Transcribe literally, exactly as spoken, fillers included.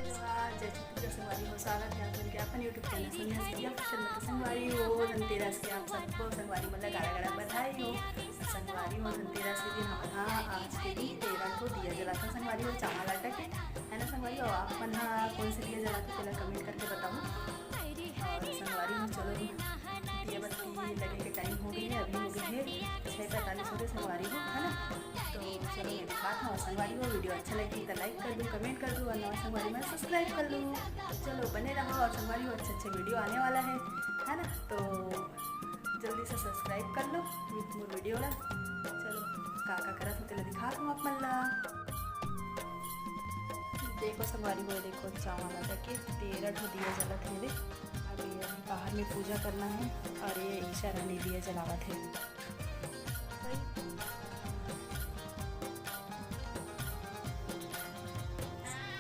नमस्कार, जय छत्तीसगढ़ संगवारी हो, स्वागत है आप मन के अपन YouTube चैनल संध्या सीधी ऑफिशियल में। तो संगवारी हो, धनतेरस के आप सबको संगवारी मन ला गाड़ा गाड़ा बधाई हो। संगवारी हो, धनतेरस के दिन हमन हा आज के दिन तेरह ठो दिया जलाथन संगवारी हो, चावल आटा के, है ना संगवारी हो। आप मन हा कौन से दिया जलाथो तेला कमेंट करके बताओ। और संगवारी हो, चलो दिया बत्ती लगे के टाइम हो गई है, अभी हो गई है छः पैंतालीस हो गए संगवारी हो, है ना। तो चलो मैं दिखात हूँ। संगवारी हो, वीडियो अच्छा लगी तो लाइक कर दो, कमेंट कर दो, और नवा संगवारी मन सब्सक्राइब कर लो। तो चलो बने रहो, और संगवारी हो, अच्छे अच्छे वीडियो आने वाला है, है ना। तो जल्दी से सब्सक्राइब कर लो मोर वीडियो ला। चलो का का करत हो तेला दिखात हूँ आप मन ला। देखो संगवारी हो, देखो चावल आटा के तेरह ठो दिया जलत हे रे। अभी अभी बाहर में पूजा करना है और ये ईशा रानी दिया जलावत है।